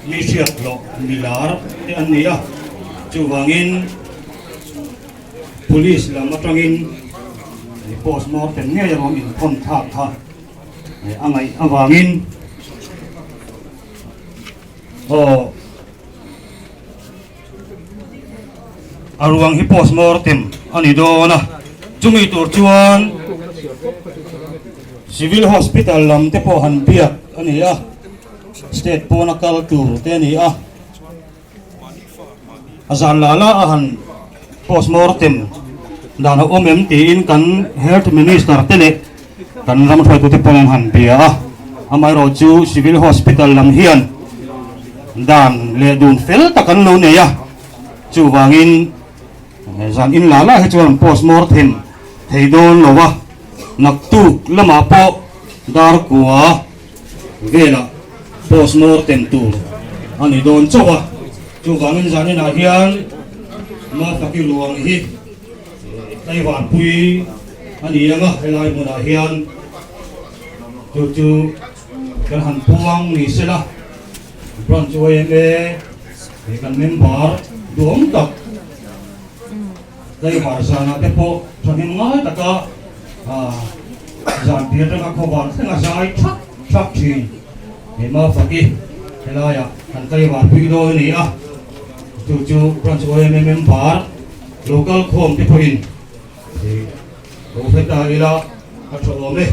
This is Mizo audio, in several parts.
Mi hriat hlawh milar te an ni a, chuvangin police lam atangin postmortem ngei a rawn inkhawn thlak kha a ngaih avangin aw A ruang hi postmortem a ni dawn a, chumi tur chuan Civil Hospital lam te pawh han biak a ni a, state pawna kal tur te a ni a, a zan la la a han postmortem dan a awm em tiin kan Health Minister te leh kan ram hruaitute pawh an han bia a, amaherawh chu Civil Hospital lam hian dan leh dun fel tak an lo nei a, chuvangin zan in la la hi chuan postmortem thei dawn lo a, naktuk lamah pawh dar kua velah postmortem tur a ni dawn chauh a, chuvangin zan inah hian Mafaki ruang hi. Taiwanpui a ni ang a, helai hmunah hian chu chu kan han puang ni se la, Branch yma he kan member duhawm tak Taiwan zanah te pawh thahnem ngai taka zan tir atanga khawvar thlenga zai thak thak thin he Mafaki helaiah kan Taiwanpui dawn a ni a, chu chu Branch yma member Lo kal khawm te pawhin lo hre ta ila a tha awm e.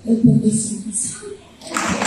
Lalpan malsawm che.